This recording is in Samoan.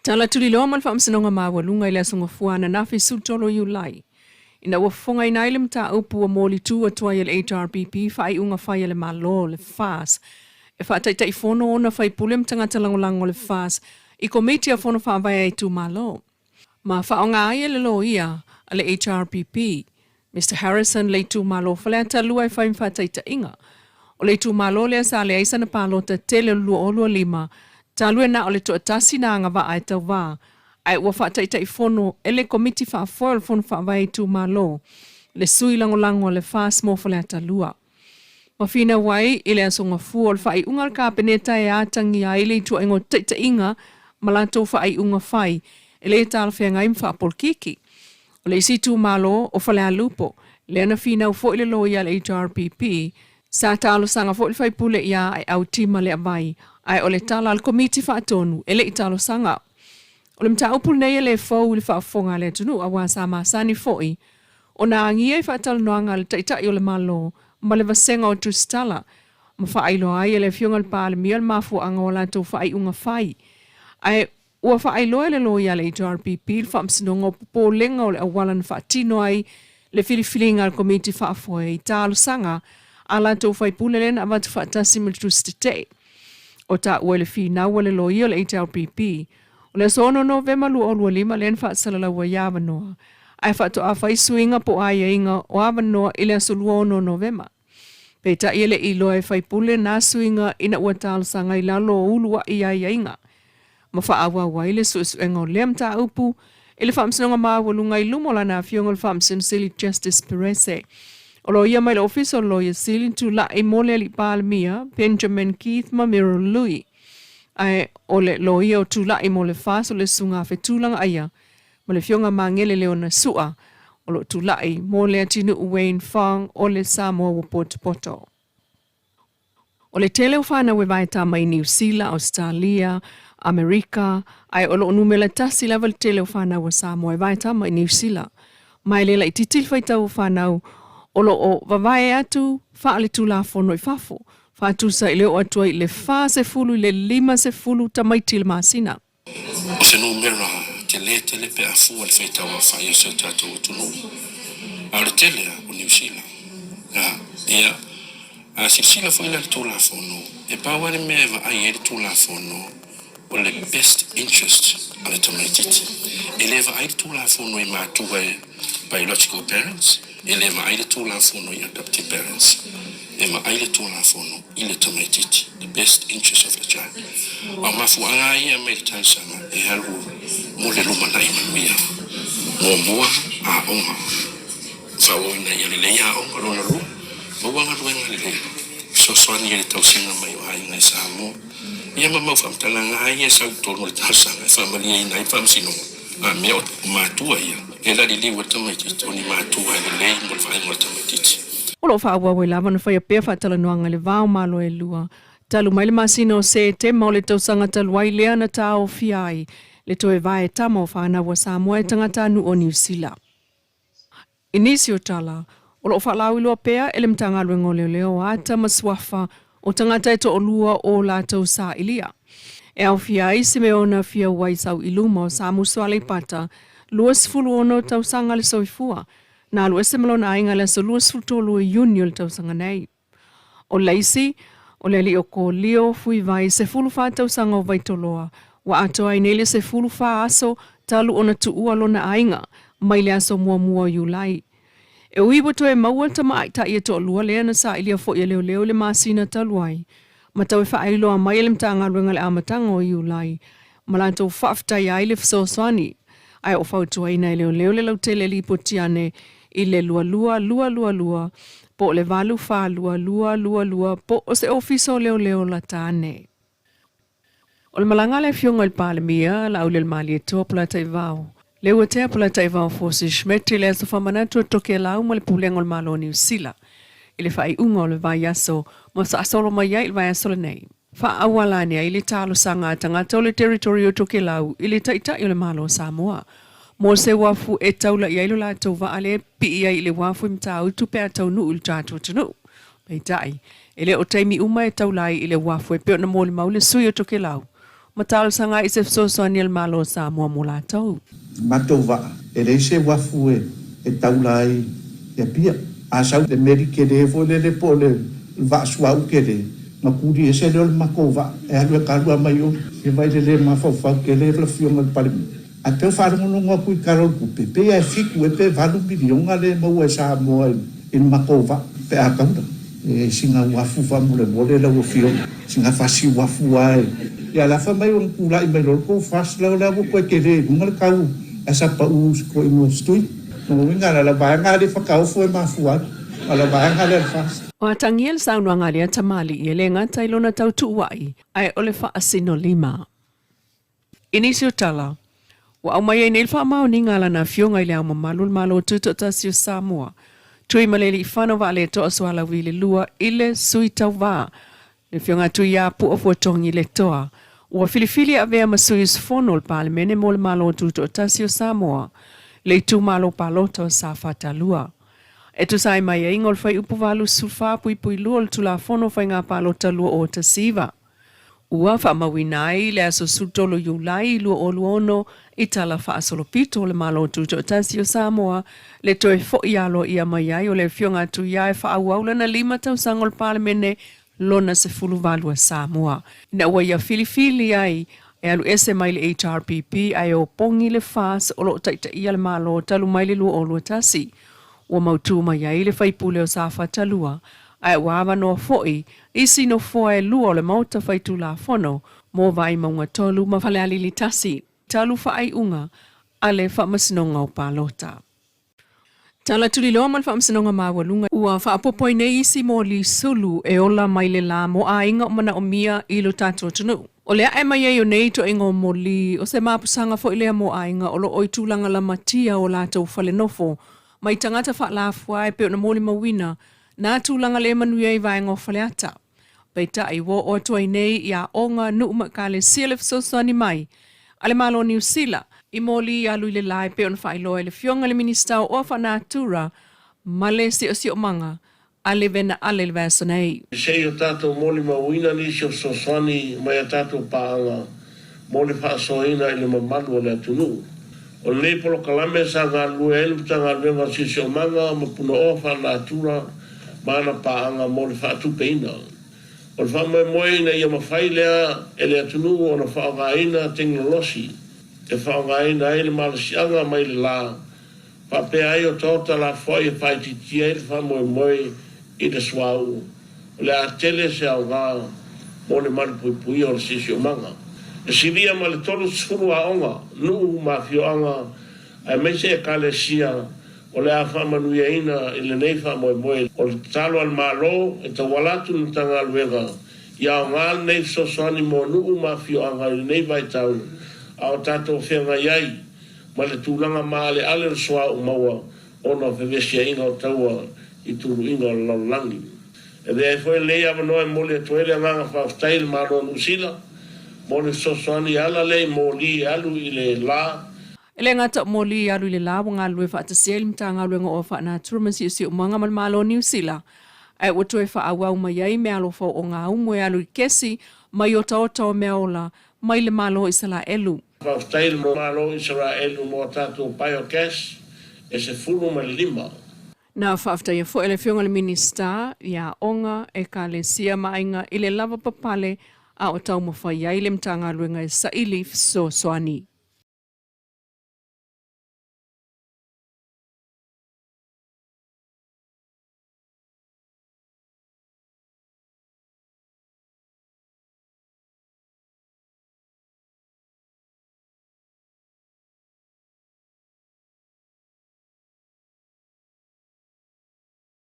Tala tuliloa ma le Faamasinoga Maualuga i le Aso Gafua ananafi 13 Iulai, ina ua fofogaina ai le mataupu ua molitu atu ai e le HRPP faaiuga fai a le Malo, le FAS, e faataitaifono ona faipule ma tagata lagolago o le FAS i Komiti a Fono Faavae a Itumalo. Ma faaaoga ai e le loia a le HRPP, Mister Harrison le itumalo Faleata 2 e fai ma faataitaiga. O le itumalo lea sa leai sana palota tele o le 2025, talu e na o le toatasi na agavaa e tauva, ae ua faataitaifono e le Komiti Faafoe o le Fono Faavae Itumalo le sui lagolago a le FAS mo Faleata 2. Ma finau ai i le Aso Gafua o le faaiuga a le Kapeneta e atagia ai le ituaiga o taitaiga ma latou faaiuga fai e le talafeagai ma faapolokiki. O le isi itumalo, o Falealupo, lea na finau foi le loia a le HRPP, sa talosaga foi le faipule ia Aeau Tima Leavai, ae o le tala a le Komiti Faatonu, e le i talosaga. O le mataupu lenei e le fou i le faafofoga a le atunuu aua sa masani foi ona agia i faatalanoaga a le Taitai o le Malo ma le vasega o Tusitala ma faailoa ai e le Afioga i le Palemia le mafuaaga o a latou faaiuga fai. Ae Ua faailoa e le loia a le HRPP le faamasinoga o popolega o le auala na faatino ai le filifiliga a le Komiti Faafoe i talosaga a latou faipule lea na avatu faatasi ma le tusi tetee. O taua i le finau a le loia o le HRPP, o le aso 6 Novema 2025 lea na faasalalau ai avanoa, ae faatoa fai suiga po o aiaiga o avanoa i le aso 26 Novema. Peitai e le i iloa e faipule na suiga ina ua talosaga i lalo o uluai aiaiga ma faaauau ai le suesuega o lea mataupu i le Faamasinoga Maualuga i luma o lana Afioga o le Faamasino Sili Justice Perese. O loia mai le Ofisa o le Loia Sili na tulai mo le Alii Palemia Benjamin Keith Mamiro Lui, ae o le loia o tulai mo le FAS o le Susuga a Fetulaga Aia ma le Afioga Magele Leona Sua o lo o tulai mo le atinuu Wayne Fong o le Samoa ua potopoto. O le tele o fanau e vaetā mai Niu Sila, Ausetalia, Amerika, ae o lo o numera tasi lava le tele o fanau a Samoa e vaetā mai Niu Sila. Ma e le laitiiti le faitau o fanau o lo o vavae atu faaletulafono i fafo, faatusa i le oo atu ai i le 40 i le 50 tamaiti i le masina. O se numera tele tele pe a fua le faitau aofai o si o tatou atunuu, a o le tele lava o Niu Sila. Ia, a silasila foi la i le Tulafono, e pau lava le mea e vaai ai le Tulafono o le best interest a le tamaitiiti. E le vaai le Tulafono i matua e biological parents, e le vaai le Tulafono i adoptive parents, e vaai le Tulafono i le tamaitiiti, the best interest of the child. A o mafuaaga lava ia e aumai i le talosaga e alu mo le lumanai manuia. Muamua, aoga. Faaauauina ia lelei aoga. Lona lua, maua galuega lelei. Fesoasoani i le tausiga mai o aiga i Samoa. Ia ma mau faamatalaga lava ia e sau i totonu o le talosaga e faamalieina ai le faamasinoga. A mea o matua ia e laliliu ai le tamaitiiti, o ni matua e lelei mo le vaaiga o le tamaitiiti. O lo o faaauau ai lava ona faia pea faatalanoaga i le va o Malo e lua. Talu mai le masina o Setema o le tausaga talu ai lea na taofia ai le toe vae tama o fanau a Samoa e tagatanuu o Niu Sila. I nisi o tala, o lo o faalauiloa pea e le Matagaluega o Leoleo ata ma suafa o tagata e toalua o latou sailia. E aofia ai Simeona Fiauai Sauiluma o Samusu Aleipata, 26 tausaga le soifua, na alu ese ma lona aiga i le aso 23 o Iuni o le tausaga nei. O le isi, o le alii o Kolio, Fuivai, 14 tausaga o Vaitoloa, ua atoa ai nei le 14 aso talu ona tuua lona aiga mai le aso muamua o Iulai. E ui ua toe maua le tamaitai e toalua lea na sailia foi e leoleo i le masina talu ai, ma tau e faailoa mai e le Matagaluega i le amataga o Iulai, ma latou faafetaia ai le fesoasoani, ae o fautuaina e leoleo le lautele lipoti ane i le 22222 po o le 842222 po o se ofisa o leoleo lata ane. O le malaga a le Afioga i le Palemia, Laaulialemalietoa Polataivao, Leuatea Polataivao Fosi Schmidt i le aso faamanatu o Tokelau ma le Pulega o le Malo o Niu Sila i le faaiuga o le vaiaso ma faasolo mai ai i le vaiaso lenei. Faaauala ane ai le talosaga a tagata o le Territory o Tokelau i le Taitai o le Malo o Samoa mo se uafu e taula i ai lo latou vaa lea e pii ai i le uafu i Matautu pe a taunuu i le tatou atunuu. Peitai, e le o taimi uma e taula ai i le uafu e pei ona molimau le sui o Tokelau. ma talosaga ai i se fesoasoani a le Malo o Samoa mo latou. Matou vaa, e leai se uafu e taula ai i Apia. A sau le meli tele foi lele po o le vaa suauu tele, ona tuli ese lea o le matou vaa e alu e kalua mai o. Se vaai le le mafaufau tele lau Afioga i le Palemia. Ae pei o faalogologo atu i Tala o le Tupe, pei lava e fitu ea pe valu miliona lea e maua e Samoa i le matou vaa pe a taula. E sina uafu faamolemole lau Afioga, sina fasi uafu lava e. Ia la fai mai ona tulai mai loa le tou fasi la o lea ua toe tele i luga le tau ae sa pau si toeaina o Stui. Lona uiga la la vaega lea fataofo e mafua ai, a o la vaega lea a le FAST. Ua atagia le saunoaga a lea tamalii e le gata i lona tautuua'i ae o le faasinolima. I nisi o tala, ua aumai ai nei le faamaoniga a Lana Afioga i Le Ao Mamalu o le Malo Tutoatasi o Samoa, Tuimalealiifano Vaaletoa Sualauvi le Lua i le Sui Tauva, le Afioga Tuiapu Ofuatogi Letoa, ua filifili e avea ma sui usufono o le Palemene mo le Malo Tutoatasi o Samoa, le itumalo palota o Safata 2. E tusa ai ma aiaiga o le Fuaiupu 84.2 o le Tulafono o Faiga Palota 2019, Ua faamauina ai le aso 13 Iulai 2026 i Tala Faasolopito o le Malo Tutoatasi o Samoa le toe foi aloaia mai ai o le Afioga a Tuia e faaauau lana lima tausaga o le Palemene lona 18 a Samoa ina ua ia filifili ai e alu ese mai le HRPP ae opogi le FAS o lo o taitaia le Malo talu mai le 2021. Ua mautū mai ai le faipule o Safata 2 ae ua avanoa foi isi nofoa e lua o le Maota Faitulafono mo Vaimauga 3 ma Falealili 1, talu faaiuga a le Faamasinoga o Palota. Tala tuliloa ma le Faamasinoga Maualuga. Ua faaopoopo ai nei isi moli sulu e ola mai le la mo aiga o manaomia i lo tatou atunuu. O le ae mai ai o nei ituaiga o moli, o se mapusaga foi lea mo aiga o lo o i tulaga lamatia o latou falenofo mai tagata faalafua e pei ona molimauina nā tulaga le manuia i vaega o Faleata. Peitai, ua oo atu ai nei i aoga, nuu ma ekalesia le fesoasoani mai a le Malo o Niu Sila i moli alu i le la e pei ona faailoa e le Afioga i le Minisita o Oa Faanatura ma le Siosiomaga a le Vena Ale i le vaiaso nei. Se i o tatou molimauina nisi o fesoasoani mai a tatou paaga mo le faasoaina i le mamalu o le atunuu. O lenei polokalame sa galulue ai le Matagaluega o Siosiomaga ma Punaoa Faalenatura ma ana paaga mo le faatupeina. O le faamoemoe ina ia mafai lea e le atunuu ona faaaogaina teginolosi e faaaogaina ai le malosiaga mai le la Faapea ai o taota lafoai e faaitiitia ai le faamoemoe i le suauu, o le a tele se aoga mo le malupuipuia o le siosiomaga. E silia ma le 30 aoga, nuu ma afioaga aemaise ekalesia o le a faamanuiaina i lenei faamoemoe. O le tatalo a le Malo e tauala atu i le Matagaluega ia aoga lenei fesoasoani mo nuu ma afioaga i lenei vaitau a o tatou feagai ai ma le tulaga maaleale o le suauu maua ona o fevesiaiga o taua i tuluiga o le lalolagi. E avea ai foi lenei avanoa e momoli atu ai le agaga faafetai i le Malo o Niu Sila mo le fesoasoani e ala lea i moli e alu i le la. E le gata o moli e alu i le la ua galulue faatasi ai le Matagaluega o Faanatura ma Siosiomaga ma le Malo o Niu Sila, ae ua toe faaauau mai ai meaalofa o ogaumu e alu i kesi mai otaota o meaola mai le Malo o Isalaelu. Faafetai i le Malo o Isaraelu mo a tatou biogas e 15. Na faafetaia foi e le Afioga i le Minisita i Aoga, Ekalesia ma Aiga i le lavapapale a o taumafai ai le Matagaluega e saili fesoasoani.